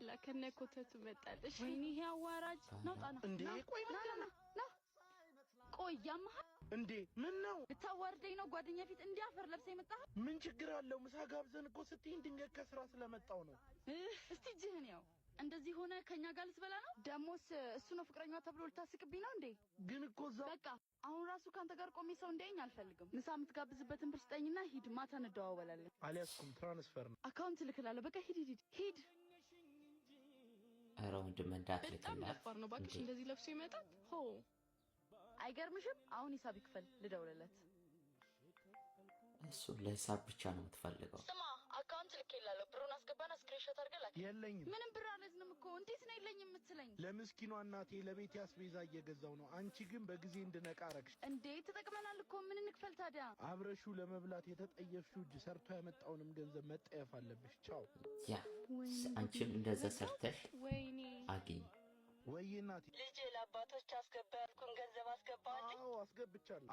ማሻአላ ከነ ኮተቱ መጣለሽ። ወይኔ ይሄ አዋራጅ! ናውጣ ና። እንዴ ቆይ ና ና ና፣ ቆይ ያመሃል። እንዴ ምን ነው? ልታዋርደኝ ነው? ጓደኛ ፊት እንዲህ አፈር ለብሰህ የመጣህ? ምን ችግር አለው? ምሳ ጋብዘን እኮ ስትይኝ ድንገት ከስራ ስለመጣው ነው። እስቲ እጅህን ያው፣ እንደዚህ ሆነ ከኛ ጋር ልትበላ ነው? ደሞስ እሱ ነው ፍቅረኛዋ ተብሎ ልታስቅብኝ ነው እንዴ? ግን እኮ እዛ በቃ አሁን ራሱ ከአንተ ጋር ቆሜ ሰው እንዲያየኝ አልፈልግም። ምሳ የምትጋብዝበትን ብር ስጠኝና ሂድ፣ ማታ እንደዋወላለን። አልያዝኩም፣ transfer ነው። Account እልክላለሁ። በቃ ሂድ ሂድ ሂድ። ኧረ ወንድም በጣም እንዳትልክላት። ደፋር ነው ባክሽ። እንዴ! እንደዚህ ለብሶ ይመጣል። ሆ። አይገርምሽም? አሁን ሂሳብ ይክፈል፣ ልደውልለት። እሱ ለሂሳብ ብቻ ነው የምትፈልገው። ስማ፣ account ልኬላለሁ። ብሩን አስገባና screenshot አድርገህ ላክ። የለኝም። ምንም ብር አልያዝንም እኮ። እንዴት ነው የለኝም የምትለኝ? ለምስኪኗ እናቴ ለቤት አስቤዛ እየገዛው ነው። አንቺ ግን በጊዜ እንድነቃ አረግሽ። እንዴ ተጠቅመናል እኮ፣ ምን እንክፈል ታዲያ? አብረሹ ለመብላት የተጠየፍሽው እጅ ሰርቶ ያመጣውንም ገንዘብ መጠየፍ አለብሽ። ቻው። Yeah፣ አንቺም እንደዛ ሰርተሽ ወይኔ። አግኝ። ወይ እናቴ። ልጄ፣ ለአባቶች አስገባ ያልኩን ገንዘብ አስገባልኝ። አዎ አስገብቻለሁ።